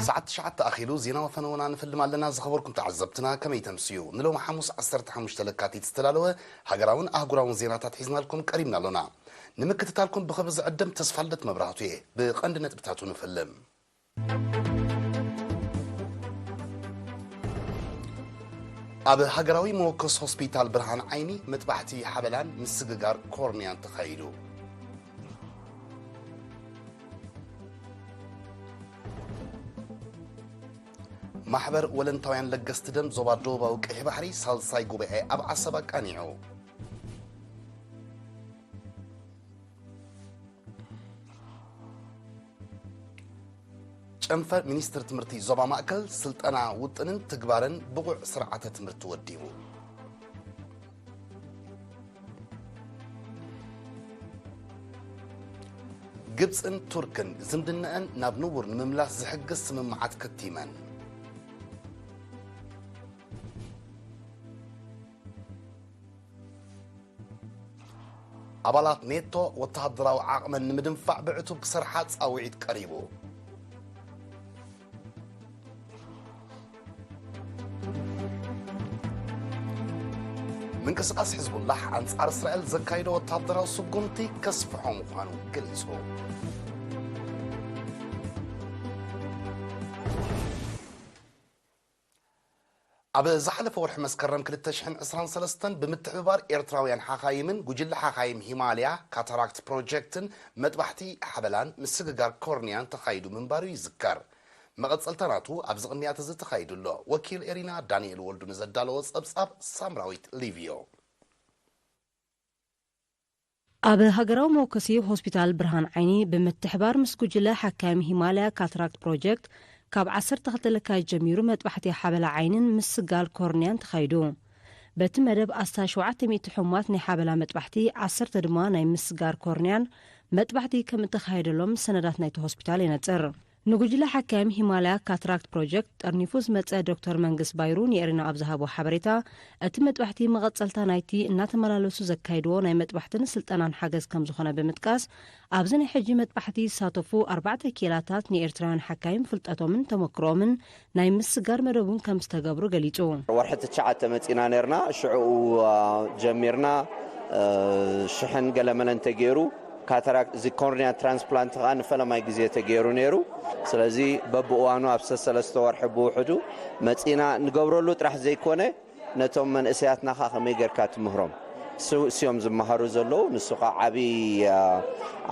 ሰዓት ትሽዓተ ኣኺሉ ዜና ወፈነውና ንፍልም ኣለና። ዝኸበርኩም ተዓዘብትና ከመይ ተምስዩ? ንሎሚ ሓሙስ ዓሰርተ ሓሙሽተ ለካቲት ዝተዳለወ ሃገራውን ኣህጉራውን ዜናታት ሒዝናልኩም ቀሪብና ኣሎና። ንምክትታልኩም ብኽብሪ ዝዕደም ተስፋልደት መብራህቱ እየ። ብቐንዲ ነጥብታቱ ንፍልም። ኣብ ሃገራዊ መወከሲ ሆስፒታል ብርሃን ዓይኒ መጥባሕቲ ሓበላን ምስግጋር ኮርንያን ተኻይዱ። ማሕበር ወለንታውያን ለገስቲ ደም ዞባ ደቡባዊ ቀይሕ ባሕሪ ሳልሳይ ጉባኤ ኣብ ዓሰብ ኣቃኒዑ። ጨንፈር ሚኒስትሪ ትምህርቲ ዞባ ማእከል ስልጠና ውጥንን ትግባረን ብቑዕ ስርዓተ ትምህርቲ ወዲቡ። ግብጽን ቱርክን ዝምድነአን ናብ ንቡር ንምምላስ ዝሕግዝ ስምምዓት ከቲመን። ኣባላት ኔቶ ወተሃደራዊ ዓቕመን ንምድንፋዕ ብዕቱብ ክሰርሓ ጻውዒት ቀሪቡ። ምንቅስቓስ ሕዝቡላሕ ኣንጻር እስራኤል ዘካይዶ ወተሃደራዊ ስጉምቲ ከስፍሖ ምዃኑ ገሊጹ። ኣብ ዝሓለፈ ወርሒ መስከረም ክልተ ሽሕን ዕስራን ሰለስተን ብምትሕብባር ኤርትራውያን ሓኻይምን ጉጅለ ሓኻይም ሂማልያ ካታራክት ፕሮጀክትን መጥባሕቲ ሓበላን ምስግጋር ኮርንያን ተኻይዱ ምንባሩ ይዝከር። መቐጸልታ ናቱ ኣብዚ ቅንያት እዚ ተኻይዱ ኣሎ። ወኪል ኤሪና ዳንኤል ወልዱ ንዘዳለዎ ጸብጻብ ሳምራዊት ሊቪዮ። ኣብ ሃገራዊ መወከሲ ሆስፒታል ብርሃን ዓይኒ ብምትሕባር ምስ ጉጅለ ሓካይም ሂማልያ ካትራክት ፕሮጀክት ካብ ዓሰርተ ክልተ ለካቲት ጀሚሩ መጥባሕቲ ሓበላ ዓይንን ምስጋር ኮርንያን ተኻይዱ። በቲ መደብ ኣስታት ሸውዓተ ሚእቲ ሕሙማት ናይ ሓበላ መጥባሕቲ፣ ዓሰርተ ድማ ናይ ምስጋር ኮርንያን መጥባሕቲ ከም እተኻየደሎም ሰነዳት ናይቲ ሆስፒታል የነጽር። ንጉጅለ ሓካይም ሂማላያ ካትራክት ፕሮጀክት ጠርኒፉ ዝመጸ ዶክተር መንግስ ባይሩ ንኤሪና ኣብ ዝሃቦ ሓበሬታ፣ እቲ መጥባሕቲ መቐጸልታ ናይቲ እናተመላለሱ ዘካይድዎ ናይ መጥባሕትን ስልጠናን ሓገዝ ከም ዝኾነ ብምጥቃስ፣ ኣብዚ ናይ ሕጂ መጥባሕቲ ዝሳተፉ ኣርባዕተ ክኢላታት ንኤርትራውያን ሓካይም ፍልጠቶምን ተመክሮኦምን ናይ ምስጋር መደቡን ከም ዝተገብሩ ገሊጹ። ወርሒ ትሽዓተ መጺና ነርና፣ ሽዑ፣ አ፣ ጀሚርና፣ አ፣ ሽሕን ገለመለን ተገይሩ። ካታራክት፣ እዚ ኮርኒያ ትራንስፕላንት ከኣ ንፈለማይ ግዜ ተገይሩ ነይሩ። ስለዚ በብእዋኑ ኣብ ሰሰለስተ ወርሒ ብውሕዱ መጺና ንገብረሉ ጥራሕ ዘይኮነ፣ ነቶም መንእሰያትና ከኣ ከመይ ጌርካ ትምህሮም? እሱ፣ እሱዮም ዝመሃሩ ዘለዉ፣ ንሱ ከኣ ዓቢ፣ አ፣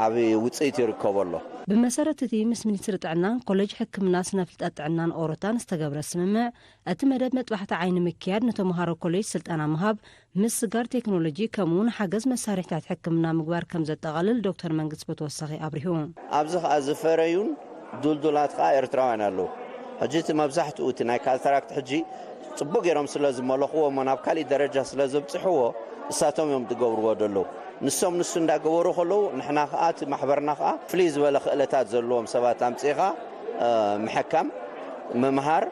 ዓቢ ውጽኢት ይርከቦ ኣሎ። ብመሰረት እቲ ምስ ሚኒስትሪ ጥዕናን ኮሌጅ ሕክምና ስነ ፍልጠት ጥዕናን ኦሮታን ዝተገብረ ስምምዕ፣ እቲ መደብ መጥባሕቲ ዓይኒ ምክያድ፣ ንተምሃሮ ኮሌጅ ስልጠና ምሃብ፣ ምስጋር ቴክኖሎጂ፣ ከምኡውን ሓገዝ መሳርሒታት ሕክምና ምግባር ከም ዘጠቓልል ዶክተር መንግስት ብተወሳኺ ኣብሪሁ። ኣብዚ ከኣ ዝፈረዩን ድልዱላት ከኣ ኤርትራውያን ኣለዉ። ሕጂ እቲ መብዛሕትኡ እቲ ናይ ካታራክት ሕጂ ጽቡቕ ገይሮም ስለ ዝመለኽዎ እሞ ናብ ካሊእ ደረጃ ስለ ዘብጽሕዎ እሳቶም እዮም ዝገብርዎ ዘለዉ። ንሶም ንሱ እንዳገበሩ ከለዉ ንሕና ከኣ እቲ ማሕበርና ከኣ ፍልይ ዝበለ ክእለታት ዘለዎም ሰባት ኣምጺእኻ፣ እ፣ ምሕካም፣ ምምሃር፣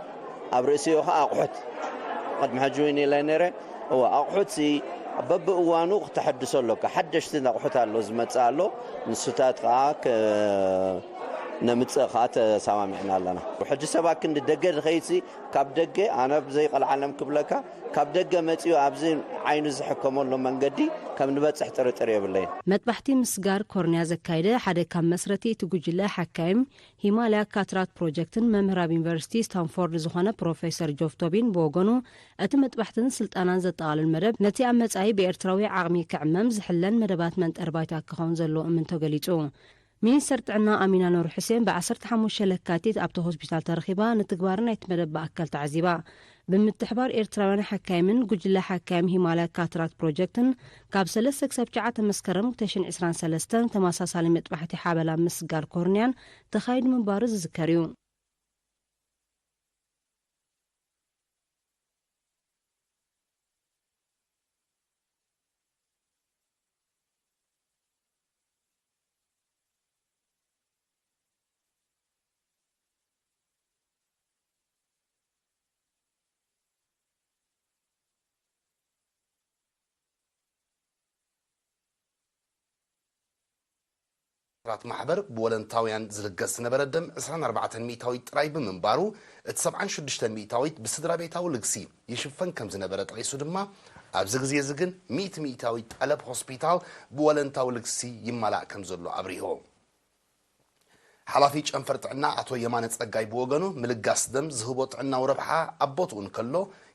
ኣብ ርእሲኡ ከኣ ኣቑሑት። ቅድሚ ሕጂ እውን ኢለ ነይረ፣ እወ፣ ኣቑሑትሲ በብእዋኑ ክተሐድሶ ኣሎካ። ሓደሽቲ ኣቑሑት ኣሎ ዝመጽእ ኣሎ፣ ንሱታት ከኣ ክ-፣ ነምጽእ ከኣ ተሰማሚዕና ኣለና። ሕጂ ሰባት ክንዲ ደገ ዝኸይድሲ፣ ካብ ደገ፣ ኣነ ብዘይ ቀልዓለም ክብለካ፣ ካብ ደገ መጺኡ ኣብዚ ዓይኑ ዝሕከመሉ መንገዲ ከም ንበጽሕ ጥርጥር የብለይን። መጥባሕቲ ምስጋር ኮርንያ ዘካየደ ሓደ ካብ መስረቲ እቲ ጉጅለ ሓካይም ሂማልያ ካትራክት ፕሮጀክትን መምህር ኣብ ዩኒቨርሲቲ ስታንፎርድ ዝኾነ ፕሮፌሰር ጆፍ ቶቢን ብወገኑ፣ እቲ መጥባሕትን ስልጠናን ዘጠቓልል መደብ፣ ነቲ ኣብ መጻኢ ብኤርትራዊ ዓቕሚ ክዕመም ዝሕለን መደባት መንጠሪ ባይታ ክኸውን ዘለዎ እምንቶ ገሊጹ። ሚኒስተር ጥዕና ኣሚና ኑር ሑሴን ብ ዓሰርተ ሓሙሽተ ለካቲት ኣብቲ ሆስፒታል ተረኺባ፣ ንትግባረ ናይቲ መደብ ብኣካል ተዓዚባ። ብምትሕባር ኤርትራውያን ሓካይምን ጉጅለ ሓካይም ሂማላያ ካትራክት ፕሮጀክትን፣ ካብ ሰለስተ ክሳብ ትሽዓተ መስከረም ክልተ ሽሕን ዕስራን ሰለስተን ተመሳሳሊ መጥባሕቲ ሓበላ ምስጋር ኮርንያን ተኻይዱ ምንባሩ ዝዝከር እዩ። ኤርትራት ማሕበር ብወለንታውያን ዝልገስ ዝነበረ ደም ዕስራን ኣርባዕተን ሚእታዊት ጥራይ ብምንባሩ፣ እቲ ሰብዓን ሽዱሽተን ሚእታዊት ብስድራ ቤታዊ ልግሲ ይሽፈን ከም ዝነበረ ጠቒሱ ድማ፣ ኣብዚ ግዜ እዚ ግን ሚእቲ ሚእታዊት ጠለብ ሆስፒታል ብወለንታዊ ልግሲ ይማላእ ከም ዘሎ ኣብሪሁ። ሓላፊ ጨንፈር ጥዕና ኣቶ የማነ ጸጋይ ብወገኑ፣ ምልጋስ ደም ዝህቦ ጥዕናዊ ረብሓ ኣብ ቦትኡ እንከሎ፣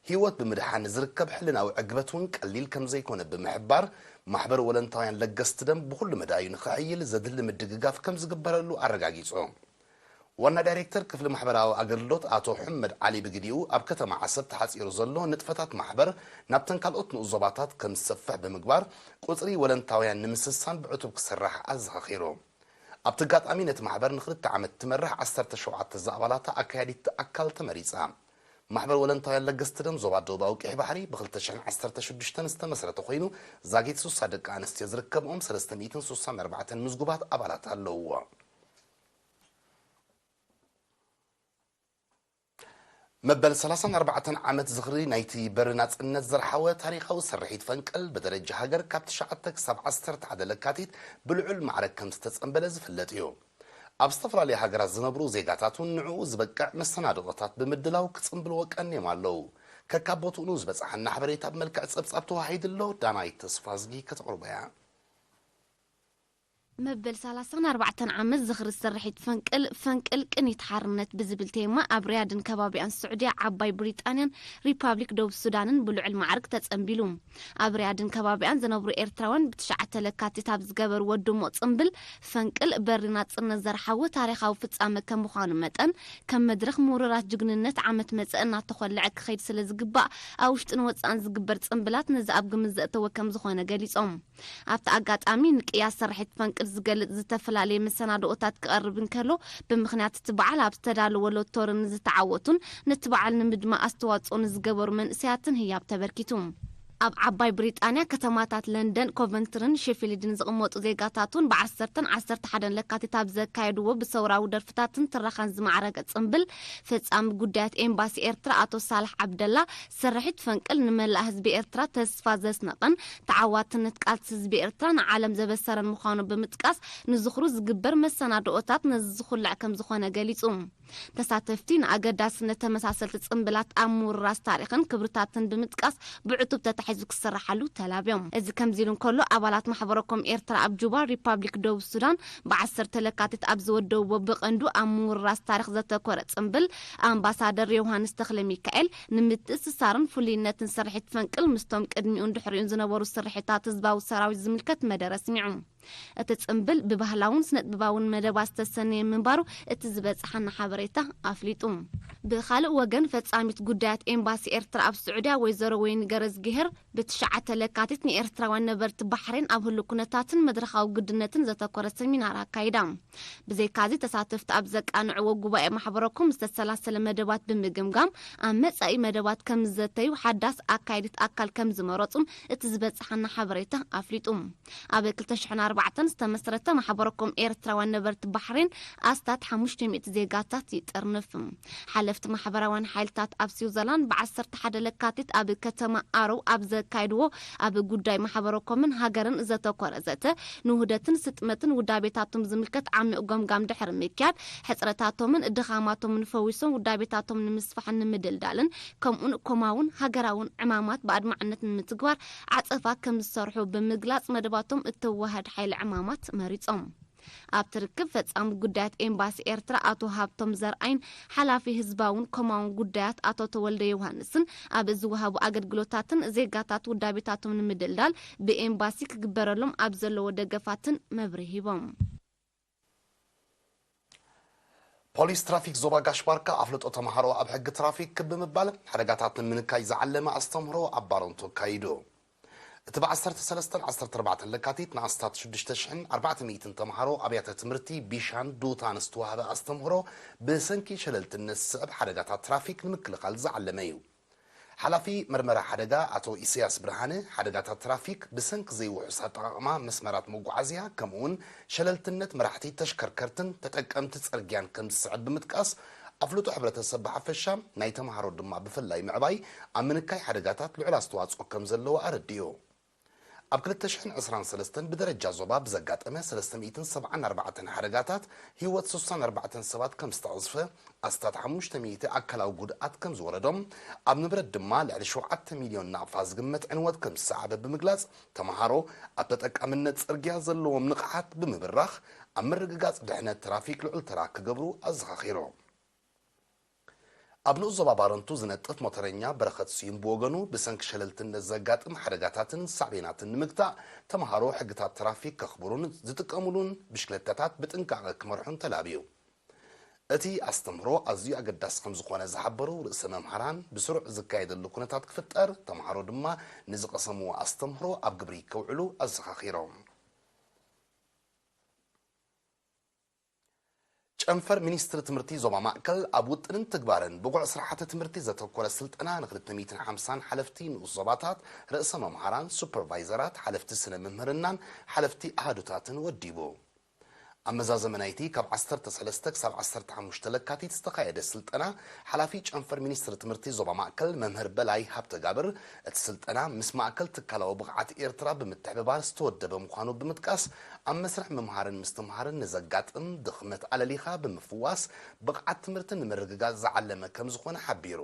ህይወት ብምድሓን ዝርከብ ሕልናዊ ዕግበት እውን ቀሊል ከም ዘይኮነ ብምሕባር፣ ማሕበር ወለንታውያን ለገስቲ ደም ብኹሉ መዳዩ ንኽሕይል ዘድሊ ምድግጋፍ ከም ዝግበረሉ ኣረጋጊጹ። ዋና ዳይሬክተር ክፍሊ ማሕበራዊ ኣገልግሎት ኣቶ ሕመድ ዓሊ ብግዲኡ፣ ኣብ ከተማ ዓሰብ ተሓጺሩ ዘሎ ንጥፈታት ማሕበር ናብተን ካልኦት ንኡስ ዞባታት ከም ዝሰፍሕ ብምግባር፣ ቁጽሪ ወለንታውያን ንምስሳን ብዕቱብ ክስራሕ ኣዘኻኺሩ። ኣብቲ ኣጋጣሚ ነቲ ማሕበር ንኽልተ ዓመት ትመርሕ ዓሰርተ ሸውዓተ ዝኣባላታ ኣካያዲት ኣካል ተመሪጻ። ማሕበር ወለንታውያን ለገስቲ ደም ዞባ ደቡባዊ ቀይሕ ባሕሪ ብ ክልተ ሽሕን ዓሰርተ ሽዱሽተን ዝተመስረተ ኮይኑ፣ ዛጊት ሱሳ ደቂ ኣንስትዮ ዝርከብኦም ሰለስተ ሚእትን ሱሳን ኣርባዕተን ምዝጉባት ኣባላት ኣለውዎ። መበል ሰላሳን ኣርባዕተን ዓመት ዝኽሪ ናይቲ በሪ ናጽነት ዘርሓወ ታሪኻዊ ስርሒት ፈንቅል ብደረጃ ሃገር ካብ ትሽዓተ ክሳብ ዓሰርተ ሓደ ለካቲት ብልዑል ማዕረግ ከም ዝተጸንበለ ዝፍለጥ እዩ። ኣብ ዝተፈላለዩ ሃገራት ዝነብሩ ዜጋታት እውን ንዕኡ ዝበቅዕ መሰናድኦታት ብምድላው ክጽንብልዎ ቀንዮም ኣለዉ። ከካብ ቦትኡ ንዝበጽሓና ሓበሬታ ብመልክዕ ጸብጻብ ተዋሂዱ ኣሎ። ዳናይት ተስፋዝጊ ከተቕርቦ እያ። መበል ሰላሳን ኣርባዕተን ዓመት ዝኽሪ ስርሒት ፈንቅል፣ ፈንቅል ቅኒት ሓርነት ብዝብል ቴማ ኣብ ሪያድን ከባቢኣን ስዑድያ፣ ዓባይ ብሪጣንያን ሪፓብሊክ ደቡብ ሱዳንን ብልዑል ማዕርግ ተጸንቢሉ። ኣብ ሪያድን ከባቢኣን ዝነብሩ ኤርትራውያን ብትሽዓተ ለካቲት ኣብ ዝገበርዎ ድሙቕ ጽንብል፣ ፈንቅል በሪ ናጽነት ዘርሓወ ታሪኻዊ ፍጻመ ከም ምዃኑ መጠን፣ ከም መድረኽ ምውርራት ጅግንነት ዓመት መጸ እናተኾልዐ ክኸይድ ስለ ዝግባእ፣ ኣብ ውሽጥን ወጻእን ዝግበር ጽንብላት ነዚ ኣብ ግምት ዘእተወ ከም ዝኾነ ገሊጾም። ኣብቲ ኣጋጣሚ ንቅያስ ስርሒት ፈንቅል ዝገልጽ ዝተፈላለየ መሰናድኦታት ክቐርብ እንከሎ፣ ብምኽንያት እቲ በዓል ኣብ ዝተዳለወ ሎቶሪ ንዝተዓወቱን ነቲ በዓል ንምድማቕ ኣስተዋጽኦ ንዝገበሩ መንእሰያትን ህያብ ተበርኪቱ። ኣብ ዓባይ ብሪጣንያ ከተማታት ለንደን፣ ኮቨንትርን ሼፊልድን ዝቕመጡ ዜጋታት እውን ብዓሰርተን ዓሰርተ ሓደን ለካቲት ኣብ ዘካየድዎ ብሰውራዊ ደርፍታትን ትረኻን ዝማዕረገ ጽምብል፣ ፈጻሚ ጉዳያት ኤምባሲ ኤርትራ ኣቶ ሳልሕ ዓብደላ፣ ስርሒት ፈንቅል ንመላእ ህዝቢ ኤርትራ ተስፋ ዘስነቐን ተዓዋትነት ቃልሲ ህዝቢ ኤርትራ ንዓለም ዘበሰረን ምዃኑ ብምጥቃስ፣ ንዝኽሩ ዝግበር መሰናድኦታት ነዚ ዝኹልዕ ከም ዝኾነ ገሊጹ። ተሳተፍቲ ንኣገዳስነት ተመሳሰልቲ ጽምብላት ኣብ ምውርራስ ታሪኽን ክብርታትን ብምጥቃስ፣ ብዕቱብ ተታሒዙ ክስርሓሉ ተላብዮም። እዚ ከምዚ ኢሉ እንከሎ፣ ኣባላት ማሕበረ ኮም ኤርትራ ኣብ ጁባ፣ ሪፓብሊክ ደቡብ ሱዳን፣ ብዓሰርተ ለካቲት ኣብ ዝወደብዎ ብቐንዱ ኣብ ምውርራስ ታሪኽ ዘተኮረ ጽምብል፣ ኣምባሳደር ዮውሃንስ ተኽለሚካኤል፣ ንምትእስሳርን ፍሉይነትን ስርሒት ፈንቅል ምስቶም ቅድሚኡን ድሕሪኡን ዝነበሩ ስርሒታት ህዝባዊ ሰራዊት ዝምልከት መደረ ኣስሚዑ። እቲ ጽምብል ብባህላውን ስነጥበባውን መደባት ዝተሰነየ ምንባሩ እቲ ዝበጽሓና ሓበሬታ ኣፍሊጡ። ብኻልእ ወገን፣ ፈጻሚት ጉዳያት ኤምባሲ ኤርትራ ኣብ ስዑድያ ወይዘሮ ወይኒ ገረዝግሄር፣ ብትሽዓተ ለካቲት ንኤርትራውያን ነበርቲ ባሕሬን ኣብ ህሉው ኩነታትን መድረኻዊ ግድነትን ዘተኮረ ሰሚናር ኣካይዳ። ብዘይካዚ፣ ተሳተፍቲ ኣብ ዘቃንዕዎ ጉባኤ ማሕበረ ኮም ዝተሰላሰለ መደባት ብምግምጋም፣ ኣብ መጻኢ መደባት ከም ዝዘተዩ ሓዳስ ኣካይዲት ኣካል ከም ዝመረጹን እቲ ዝበጽሓና ሓበሬታ ኣፍሊጡ። ኣብ ክልተ ሽሕን ኣርባዕተን ዝተመስረተ ማሕበረ ኮም ኤርትራውያን ነበርቲ ባሕሬን ኣስታት ሓሙሽተ ሚእቲ ዜጋታት ይጥርንፍ። ሓለፍቲ ማሕበራውያን ሓይልታት ኣብ ስዊዘርላንድ ብዓሰርተ ሓደ ለካቲት ኣብ ከተማ ኣረው ኣብ ዘካይድዎ ኣብ ጉዳይ ማሕበረ ኮምን ሃገርን ዘተኮረ ዘተ፣ ንውህደትን ስጥመትን ውዳቤታቶም ዝምልከት ዓሚቕ ገምጋም ድሕሪ ምክያድ፣ ሕጽረታቶምን ድኻማቶምን ፈዊሶም ውዳቤታቶም ንምስፋሕን ንምድልዳልን፣ ከምኡን ኮማውን ሃገራውን ዕማማት ብኣድማዕነት ንምትግባር ዓጸፋ ከም ዝሰርሑ ብምግላጽ፣ መደባቶም እተዋህድ ሓይሊ ዕማማት መሪጾም። ኣብቲ ርክብ፣ ፈጻሚ ጉዳያት ኤምባሲ ኤርትራ ኣቶ ሃብቶም ዘርኣይን ሓላፊ ህዝባውን ኮማውን ጉዳያት ኣቶ ተወልደ ዮውሃንስን ኣብ ዝወሃቡ ኣገልግሎታትን ዜጋታት ውዳቤታቶም ንምድልዳል ብኤምባሲ ክግበረሎም ኣብ ዘለዎ ደገፋትን መብርሂ ሂቦም። ፖሊስ ትራፊክ ዞባ ጋሽ ባርካ ኣፍልጦ ተምሃሮ ኣብ ሕጊ ትራፊክ ክብ ብምባል ሓደጋታት ንምንካይ ዝዓለመ ኣስተምህሮ ኣብ ባረንቱ ኣካይዱ። እቲ ብ ዓሰርተ ሰለስተን ዓሰርተ ኣርባዕተን ለካቲት ንኣስታት ሽዱሽተ ሽሕን ኣርባዕተ ሚእትን ተምሃሮ ኣብያተ ትምህርቲ ቢሻን ዱታን ዝተዋህበ ኣስተምህሮ ብሰንኪ ሸለልትነት ዝስዕብ ሓደጋታት ትራፊክ ንምክልኻል ዝዓለመ እዩ። ሓላፊ መርመራ ሓደጋ ኣቶ ኢሳያስ ብርሃነ፣ ሓደጋታት ትራፊክ ብሰንኪ ዘይውሑስ ኣጠቓቕማ መስመራት መጓዓዝያ ከምኡውን ሸለልትነት መራሕቲ ተሽከርከርትን ተጠቀምቲ ጽርግያን ከም ዝስዕብ ብምጥቃስ፣ ኣፍልጦ ሕብረተሰብ ብሓፈሻ ናይ ተምሃሮ ድማ ብፍላይ ምዕባይ ኣብ ምንካይ ሓደጋታት ልዑል ኣስተዋጽኦ ከም ዘለዎ ኣረዲኡ። ኣብ ክልተ ሽሕን ዕስራን ሰለስተን ብደረጃ ዞባ ብዘጋጠመ ሰለስተ ሚእትን ሰብዓን ኣርባዕተን ሓደጋታት ህይወት ስሳን ኣርባዕተን ሰባት ከም ዝተቐዝፈ፣ ኣስታት ሓሙሽተ ሚእቲ ኣካላዊ ጉድኣት ከም ዝወረዶም፣ ኣብ ንብረት ድማ ልዕሊ ሸውዓተ ሚልዮን ናቕፋ ዝግመት ዕንወት ከም ዝሰዓበ ብምግላጽ፣ ተምሃሮ ኣብ ተጠቃምነት ጽርግያ ዘለዎም ንቕሓት ብምብራኽ ኣብ ምርግጋጽ ድሕነት ትራፊክ ልዑል ተራ ክገብሩ ኣዘኻኺሩ። ኣብ ንኡስ ዞባ ባረንቱ ዝነጥፍ ሞተረኛ በረኸት ስዩም ብወገኑ፣ ብሰንኪ ሸለልትነት ዘጋጥም ሓደጋታትን ሳዕቤናትን ንምግታእ፣ ተምሃሮ ሕግታት ትራፊክ ከኽብሩን ዝጥቀሙሉን ብሽክለታታት ብጥንቃቐ ክመርሑን ተላብዩ። እቲ ኣስተምህሮ ኣዝዩ ኣገዳሲ ከም ዝኾነ ዝሓበሩ ርእሰ መምህራን፣ ብስሩዕ ዝካየደሉ ኩነታት ክፍጠር፣ ተምሃሮ ድማ ንዝቐሰምዎ ኣስተምህሮ ኣብ ግብሪ ከውዕሉ ኣዘኻኺሮም። ጨንፈር ሚኒስትሪ ትምህርቲ ዞባ ማእከል ኣብ ውጥንን ትግባረን ብቑዕ ስርዓተ ትምህርቲ ዘተኮረ ስልጠና ንክልተ ሚእትን ሓምሳን ሓለፍቲ ንኡስ ዞባታት፣ ርእሰ መምሃራን፣ ሱፐርቫይዘራት፣ ሓለፍቲ ስነ ምምህርናን ሓለፍቲ ኣሃዱታትን ወዲቡ። ኣብ መዛዘመ ናይቲ ካብ ዓሰርተ ሰለስተ ክሳብ ዓሰርተ ሓሙሽተ ለካቲት ዝተኻየደ ስልጠና፣ ሓላፊ ጨንፈር ሚኒስትሪ ትምህርቲ ዞባ ማእከል መምህር በላይ ሃብተጋብር፣ እቲ ስልጠና ምስ ማእከል ትካላዊ ብቕዓት ኤርትራ ብምትሕብባር ዝተወደበ ምዃኑ ብምጥቃስ፣ ኣብ መስርሕ ምምሃርን ምስትምሃርን ንዘጋጥም ድኽመት ኣለሊኻ ብምፍዋስ፣ ብቕዓት ትምህርቲ ንምርግጋጽ ዝዓለመ ከም ዝኾነ ሓቢሩ።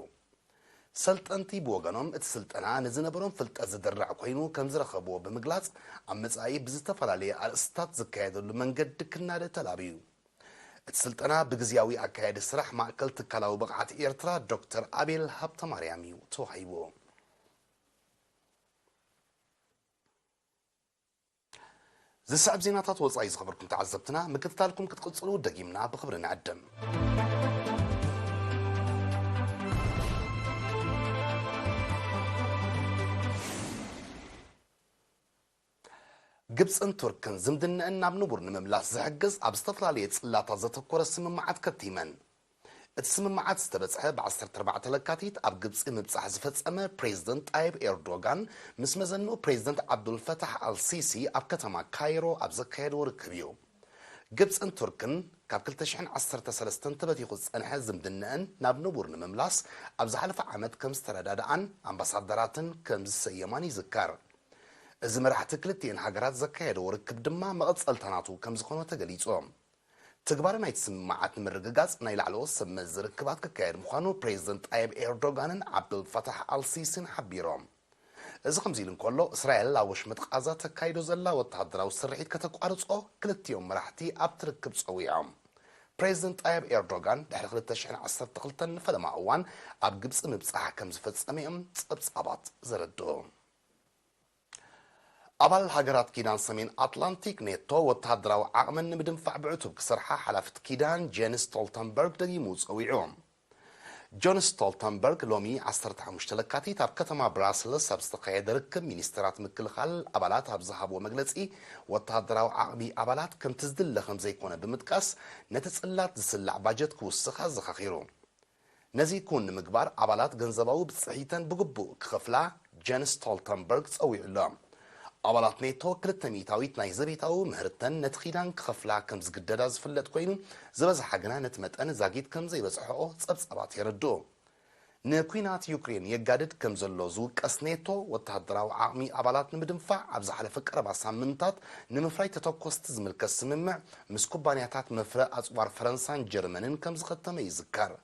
ሰልጠንቲ ብወገኖም፣ እቲ ስልጠና ንዝነበሮም ፍልጠት ዝድርዕ ኮይኑ ከም ዝረኸብዎ ብምግላጽ፣ ኣብ መጻኢ ብዝተፈላለየ ኣርእስትታት ዝካየደሉ መንገዲ ክናደ ተላብዩ። እቲ ስልጠና ብግዝያዊ ኣካያዲ ስራሕ ማእከል ትካላዊ ብቕዓት ኤርትራ ዶክተር ኣቤል ሃብተማርያም እዩ ተዋሂቡ። ዝስዕብ ዜናታት ወጻኢ ዝኸበርኩም ተዓዘብትና፣ ምክትታልኩም ክትቅጽሉ ደጊምና ብኽብሪ ንዕድም። ግብጽን ቱርክን ዝምድነአን ናብ ንቡር ንምምላስ ዝሕግዝ ኣብ ዝተፈላለየ ጽላታት ዘተኮረ ስምምዓት ከቲመን። እቲ ስምምዓት ዝተበጽሐ ብ ዓሰርተ ኣርባዕተ ለካቲት ኣብ ግብጺ ምብጻሕ ዝፈጸመ ፕሬዝደንት ጣይብ ኤርዶጋን ምስ መዘንኡ ፕሬዝደንት ዓብዱልፈታሕ ኣልሲሲ ኣብ ከተማ ካይሮ ኣብ ዘካየድዎ ርክብ እዩ። ግብጽን ቱርክን ካብ ክልተ ሽሕን ዓሰርተ ሰለስተን ተበቲኹ ዝጸንሐ ዝምድነአን ናብ ንቡር ንምምላስ ኣብ ዝሓለፈ ዓመት ከም ዝተረዳድኣን ኣምባሳደራትን ከም ዝሰየማን ይዝከር። እዚ መራሕቲ ክልቲኤን ሃገራት ዘካየድዎ ርክብ ድማ መቐጸልታ ናቱ ከም ዝኾነ ተገሊጹ። ትግባረ ናይቲ ስምምዓት ንምርግጋጽ ናይ ላዕለዎት ሰብ መዚ ርክባት ክካየድ ምዃኑ ፕሬዝደንት ጣይብ ኤርዶጋንን ዓብዱልፈታሕ ኣልሲሲን ሓቢሮም። እዚ ከምዚ ኢሉ እንከሎ፣ እስራኤል ኣብ ወሽመጥ ቃዛ ተካይዶ ዘላ ወተሃደራዊ ስርሒት ከተቋርጾ ክልቲኦም መራሕቲ ኣብቲ ርክብ ጸዊዖም። ፕሬዝደንት ጣይብ ኤርዶጋን ድሕሪ ክልተ ሽሕን ዓሰርተ ክልተን ንፈለማ እዋን ኣብ ግብጺ ምብጻሕ ከም ዝፈጸመ እዮም ጸብጻባት ዘረድኡ። ኣባል ሃገራት ኪዳን ሰሜን ኣትላንቲክ ኔቶ ወተሃደራዊ ዓቕመን ንምድንፋዕ ብዕቱብ ክሰርሓ ሓላፊት ኪዳን ጄንስ ስቶልተንበርግ ደጊሙ ጸዊዑ። ጆን ስቶልተንበርግ ሎሚ ዓሰርተ ሓሙሽተ ለካቲት ኣብ ከተማ ብራስልስ ኣብ ዝተኻየደ ርክብ ሚኒስተራት ምክልኻል ኣባላት ኣብ ዝሃብዎ መግለጺ፣ ወተሃደራዊ ዓቕሚ ኣባላት ከምቲ ዝድለ ከም ዘይኮነ ብምጥቃስ፣ ነቲ ጽላት ዝስላዕ ባጀት ክውስኽ ኣዘኻኺሩ። ነዚ ክውን ንምግባር ኣባላት ገንዘባዊ ብጽሒተን ብግቡእ ክኸፍላ ጀንስ ስቶልተንበርግ ጸዊዑ ኣሎ። ኣባላት ኔቶ ክልተ ሚእታዊት ናይ ዘቤታዊ ምህርተን ነቲ ኪዳን ክኸፍላ ከም ዝግደዳ ዝፍለጥ ኮይኑ፣ ዝበዝሓ ግና ነቲ መጠን ዛጊት ከም ዘይበጽሕኦ ጸብጻባት የረድኡ። ንኲናት ዩክሬን የጋድድ ከም ዘሎ ዝውቀስ ኔቶ፣ ወተሃደራዊ ዓቕሚ ኣባላት ንምድንፋዕ ኣብ ዝሓለፈ ቀረባ ሳምንታት ንምፍራይ ተተኮስቲ ዝምልከት ስምምዕ ምስ ኩባንያታት መፍረ ኣጽዋር ፈረንሳን ጀርመንን ከም ዝኸተመ ይዝከር።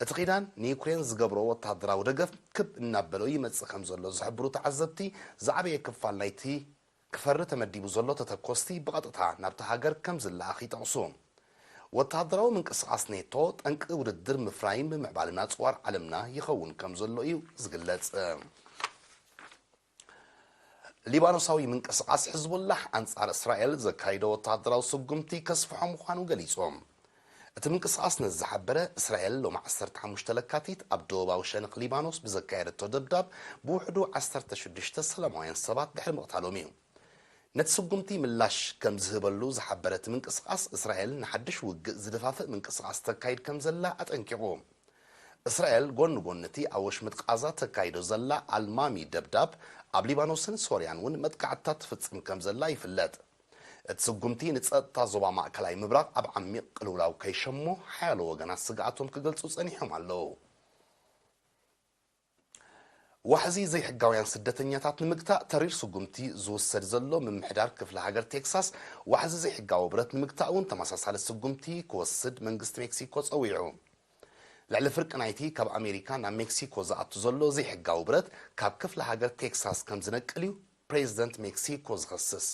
እቲ ኪዳን ንዩክሬን ዝገብሮ ወተሃደራዊ ደገፍ ክብ እናበሎ ይመጽእ ከም ዘሎ ዝሕብሩ ተዓዘብቲ፣ ዝዓበየ ክፋል ናይቲ ክፈሪ ተመዲቡ ዘሎ ተተኮስቲ ብቐጥታ ናብቲ ሃገር ከም ዝለኣኽ ይጠቕሱ። ወተሃደራዊ ምንቅስቓስ ኔቶ ጠንቂ ውድድር ምፍራይን ብምዕባልን ኣጽዋር ዓለምና ይኸውን ከም ዘሎ እዩ ዝግለጽ። ሊባኖሳዊ ምንቅስቓስ ሕዝቡላህ ኣንጻር እስራኤል ዘካይዶ ወተሃደራዊ ስጉምቲ ከስፍሖ ምዃኑ ገሊጹ። እቲ ምንቅስቓስ ነዚ ዝሓበረ፣ እስራኤል ሎሚ ዓሰርተ ሓሙሽተ ለካቲት ኣብ ደቡባዊ ሸነኽ ሊባኖስ ብዘካየደቶ ደብዳብ ብውሕዱ ዓሰርተ ሽዱሽተ ሰላማውያን ሰባት ድሕሪ ምቕታሎም እዩ። ነቲ ስጉምቲ ምላሽ ከም ዝህበሉ ዝሓበረ እቲ ምንቅስቓስ፣ እስራኤል ንሓድሽ ውግእ ዝደፋፍእ ምንቅስቓስ ተካይድ ከም ዘላ ኣጠንቂቑ። እስራኤል ጎኒ ጎኒ እቲ ኣብ ወሽመጥ ቃዛ ተካይዶ ዘላ ኣልማሚ ደብዳብ፣ ኣብ ሊባኖስን ሶርያን እውን መጥቃዕትታት ትፍጽም ከም ዘላ ይፍለጥ። እቲ ስጉምቲ ንጸጥታ ዞባ ማእከላይ ምብራቕ ኣብ ዓሚቕ ቅልውላው ከይሸሞ ሓያሎ ወገናት ስግኣቶም ክገልጹ ጸኒሖም ኣለዉ። ዋሕዚ ዘይሕጋውያን ስደተኛታት ንምግታእ ተሪር ስጉምቲ ዝውሰድ ዘሎ ምምሕዳር ክፍለ ሃገር ቴክሳስ፣ ዋሕዚ ዘይሕጋዊ ብረት ንምግታእ እውን ተመሳሳሊ ስጉምቲ ክወስድ መንግስቲ ሜክሲኮ ጸዊዑ። ልዕሊ ፍርቂ ናይቲ ካብ ኣሜሪካ ናብ ሜክሲኮ ዝኣቱ ዘሎ ዘይሕጋዊ ብረት ካብ ክፍለ ሃገር ቴክሳስ ከም ዝነቅል እዩ ፕሬዚደንት ሜክሲኮ ዝኸስስ።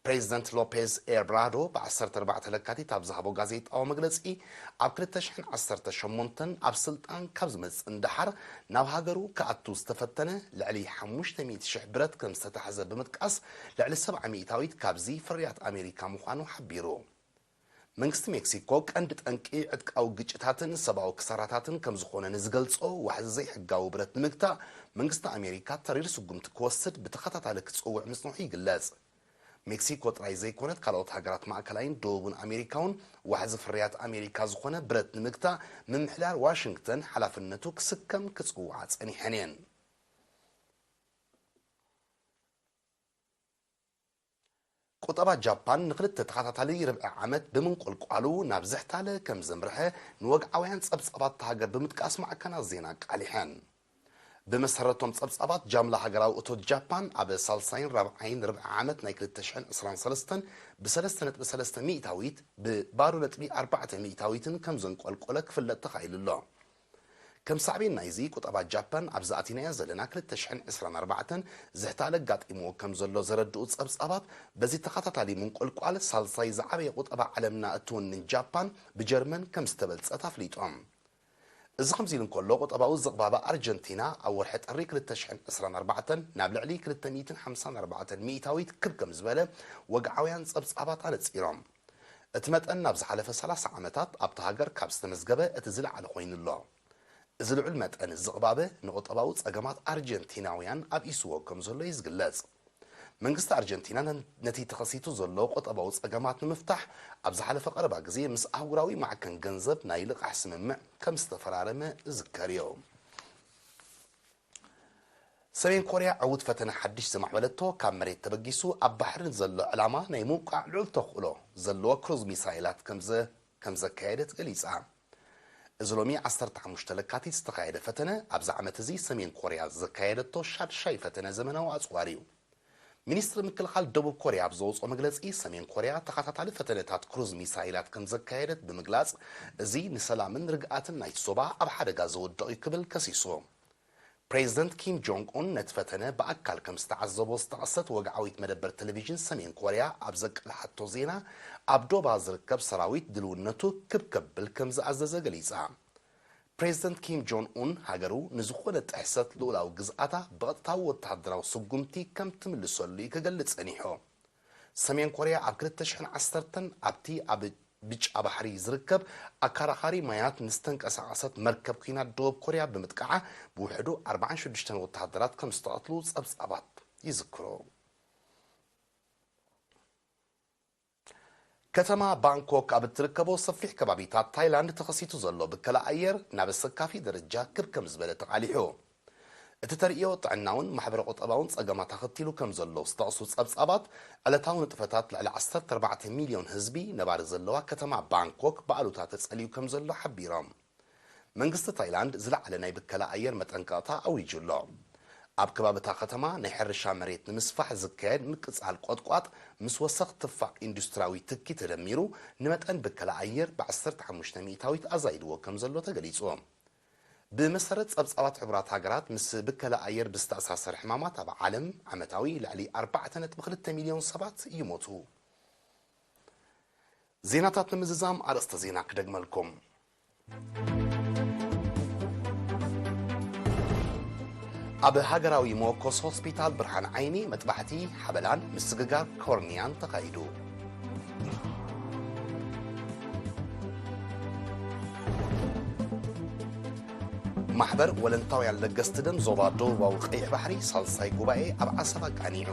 ፕሬዚደንት ሎፔዝ ኤብራዶ ብ ዓሰርተ ኣርባዕተ ለካቲት ኣብ ዝሃቦ ጋዜጣዊ መግለጺ፣ ኣብ ክልተ ሽሕን ዓሰርተ ሸሞንተን ኣብ ስልጣን ካብ ዝመጽእ ንደሓር ናብ ሃገሩ ክኣቱ ዝተፈተነ ልዕሊ ሓሙሽተ ሚእቲ ሽሕ ብረት ከም ዝተታሕዘ ብምጥቃስ፣ ልዕሊ ሰብዓ ሚእታዊት ካብዚ ፍርያት ኣሜሪካ ምዃኑ ሓቢሩ። መንግስቲ ሜክሲኮ ቀንዲ ጠንቂ ዕጥቃዊ ግጭታትን ሰብኣዊ ክሳራታትን ከም ዝኾነ ንዝገልጾ ዋሕዚ ዘይሕጋዊ ብረት ንምግታእ፣ መንግስቲ ኣሜሪካ ተሪር ስጉምቲ ክወስድ ብተኸታታሊ ክጽውዕ ምጽንሑ ይግለጽ። ሜክሲኮ ጥራይ ዘይኮነት፣ ካልኦት ሃገራት ማእከላይን ደቡብን ኣሜሪካ እውን ዋሕዚ ፍርያት ኣሜሪካ ዝኾነ ብረት ንምግታእ ምምሕዳር ዋሽንግተን ሓላፍነቱ ክስከም ክጽውዓ ጸኒሐን እየን። ቁጠባ ጃፓን ንኽልተ ተኸታታሊ ርብዒ ዓመት ብምንቆልቋሉ ናብ ዝሕታለ ከም ዘምርሐ ንወግዓውያን ጸብጻባት እታ ሃገር ብምጥቃስ ማዕከናት ዜና ኣቃሊሐን። ብመሰረቶም ጸብጻባት፣ ጃምላ ሃገራዊ እቶት ጃፓን ኣብ ሳልሳይን ራብዓይን ርብዒ ዓመት ናይ ክልተ ሽሕን ዕስራን ሰለስተን ብሰለስተ ነጥቢ ሰለስተ ሚእታዊት ብባዶ ነጥቢ ኣርባዕተ ሚእታዊትን ከም ዘንቆልቆለ ክፍለጥ ተኻኢሉ ኣሎ። ከም ሳዕቤን ናይዚ፣ ቁጠባ ጃፓን ኣብዚ ኣቲናዮ ዘለና ክልተ ሽሕን ዕስራን ኣርባዕተን ዝሕታለ ኣጋጢምዎ ከም ዘሎ ዘረድኡ ጸብጻባት፣ በዚ ተኸታታሊ ምንቆልቋል ሳልሳይ ዝዓበየ ቁጠባ ዓለምና እትውንን ጃፓን ብጀርመን ከም ዝተበልጸት ኣፍሊጦም። እዚ ከምዚ ኢሉ እንከሎ፣ ቁጠባዊ ዝቕባበ ኣርጀንቲና ኣብ ወርሒ ጥሪ ክልተ ሽሕን ዕስራን ኣርባዕተን ናብ ልዕሊ ክልተ ሚእትን ሓምሳን ኣርባዕተን ሚእታዊት ክብ ከም ዝበለ ወግዓውያን ጸብጻባት ኣነጺሮም። እቲ መጠን ናብ ዝሓለፈ ሰላሳ ዓመታት ኣብታ ሃገር ካብ ዝተመዝገበ እቲ ዝለዓለ ኮይኑ ኣሎ። እዚ ልዑል መጠን ዝቕባበ ንቁጠባዊ ጸገማት ኣርጀንቲናውያን ኣብኢስዎ ከም ዘሎ እዩ ዝግለጽ። መንግስቲ ኣርጀንቲና ነ-፣ ነቲ ተኸሲቱ ዘሎ ቁጠባዊ ጸገማት ንምፍታሕ ኣብ ዝሓለፈ ቀረባ ግዜ ምስ ኣህጉራዊ ማዕከን ገንዘብ ናይ ልቓሕ ስምምዕ ከም ዝተፈራረመ ዝዝከር እዩ። ሰሜን ኮርያ ዕዉት ፈተነ ሓድሽ ዘማዕበለቶ ካብ መሬት ተበጊሱ ኣብ ባሕሪ ንዘሎ ዕላማ ናይ ምውቃዕ ልዑል ተኽእሎ ዘለዎ ክሩዝ ሚሳይላት ከም ዘ-፣ ከም ዘካየደት ገሊጻ። እዚ ሎሚ ዓሰርተ ሓሙሽተ ለካቲት ዝተኻየደ ፈተነ፣ ኣብዚ ዓመት እዚ ሰሜን ኮርያ ዘካየደቶ ሻድሻይ ፈተነ ዘመናዊ ኣጽዋር እዩ። ሚኒስትሪ ምክልኻል ደቡብ ኮርያ ኣብ ዘውፅኦ መግለፂ፣ ሰሜን ኮርያ ተኸታታሊ ፈተነታት ክሩዝ ሚሳይላት ከም ዘካየደት ብምግላፅ፣ እዚ ንሰላምን ርግኣትን ናይቲ ዞባ ኣብ ሓደጋ ዘውድቕ እዩ ክብል ከሲሱ። ፕሬዚደንት ኪም ጆንግ ኡን ነቲ ፈተነ ብኣካል ከም ዝተዓዘቦ ዝጠቐሰት ወግዓዊት መደበር ቴሌቪዥን ሰሜን ኮርያ ኣብ ዘቃልሓቶ ዜና፣ ኣብ ዶባ ዝርከብ ሰራዊት ድልውነቱ ክብ ከብል ከም ዝኣዘዘ ገሊጻ። ፕሬዚደንት ኪም ጆን ኡን ሃገሩ ንዝኾነ ጥሕሰት ልኡላዊ ግዝኣታ ብቐጥታዊ ወተሃደራዊ ስጉምቲ ከም ትምልሰሉ እዩ ክገልጽ ጸኒሑ። ሰሜን ኮርያ ኣብ ክልተ ሽሕን ዓሰርተን ኣብቲ ኣብ ብጫ ባሕሪ ዝርከብ ኣካራኻሪ ማያት ንዝተንቀሳቐሰት መርከብ ኲናት ደቡብ ኮርያ ብምጥቃዓ ብውሕዱ ኣርባዓን ሽዱሽተን ወተሃደራት ከም ዝተቐትሉ ጸብጻባት ይዝክሩ። ከተማ ባንኮክ ኣብ እትርከቦ ሰፊሕ ከባቢታት ታይላንድ ተኸሲቱ ዘሎ ብከላ ኣየር ናብ ኣሰካፊ ደረጃ ክብ ከም ዝበለ ተቓሊሑ። እቲ ተርእዮ ጥዕናውን ማሕበረ ቁጠባውን ጸገማት ኣኸቲሉ ከም ዘሎ ዝጠቕሱ ጸብጻባት፣ ዕለታዊ ንጥፈታት ልዕሊ ዓሰርተ ኣርባዕተ ሚልዮን ህዝቢ ነባሪ ዘለዋ ከተማ ባንኮክ ብኣሉታ ተጸልዩ ከም ዘሎ ሓቢሮም። መንግስቲ ታይላንድ ዝለዓለ ናይ ብከላ ኣየር መጠንቀቕታ ኣዊጁ ኣሎ። ኣብ ከባቢ እታ ከተማ ናይ ሕርሻ መሬት ንምስፋሕ ዝካየድ ምቅጻል ቆጥቋጥ ምስ ወሰኽ ትፋዕ ኢንዱስትሪያዊ ትኪ ተደሚሩ፣ ንመጠን ብከላ ኣየር ብ ዓሰርተ ሓሙሽተ ሚእታዊት ኣዛይድዎ ከም ዘሎ ተገሊጹ። ብመሰረት ጸብጻባት ሕቡራት ሃገራት፣ ምስ ብከላ ኣየር ብዝተኣሳሰር ሕማማት ኣብ ዓለም ዓመታዊ ልዕሊ ኣርባዕተ ነጥቢ ክልተ ሚልዮን ሰባት ይሞቱ። ዜናታት ንምዝዛም ኣርእስተ ዜና ክደግመልኩም። ኣብ ሃገራዊ መወከሲ ሆስፒታል ብርሃን ዓይኒ መጥባሕቲ ሓበላን ምስግጋር ኮርኒያን ተኻይዱ። ማሕበር ወለንታውያን ለገስቲ ደም ዞባ ደቡባዊ ቀይሕ ባሕሪ ሳልሳይ ጉባኤ ኣብ ዓሰብ ኣቃኒዑ።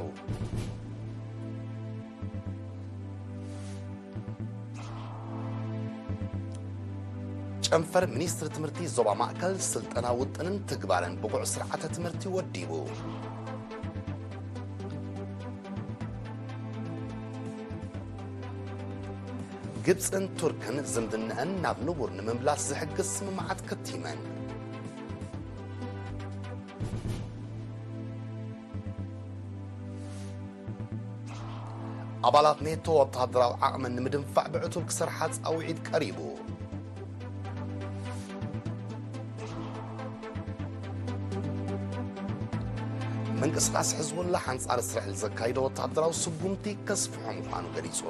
ጨንፈር ሚኒስትሪ ትምህርቲ ዞባ ማእከል ስልጠና ውጥንን ትግባረን ብቑዕ ስርዓተ ትምህርቲ ወዲቡ። ግብጽን ቱርክን ዝምድነአን ናብ ንቡር ንምምላስ ዝሕግዝ ስምምዓት ከቲመን። ኣባላት ኔቶ ወተሃደራዊ ዓቕመን ንምድንፋዕ ብዕቱብ ክሰርሓ ጻውዒት ቀሪቡ። ምንቅስቓስ ሕዝቡላህ ኣንጻር እስራኤል ዘካይዶ ወተሃደራዊ ስጉምቲ ከስፍሖ ምዃኑ ገሊጹ።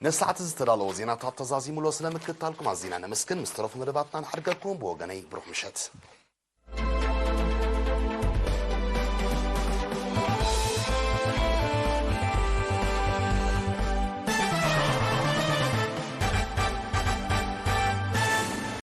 ንሰዓት ዝተዳለወ ዜናታት ተዛዚሙሎ ስለ ምክትታልኩም ኣዚና ነመስግን። ምስ ተረፉ መደባትና ንሓድገኩም። ብወገነይ ብሩኽ ምሸት።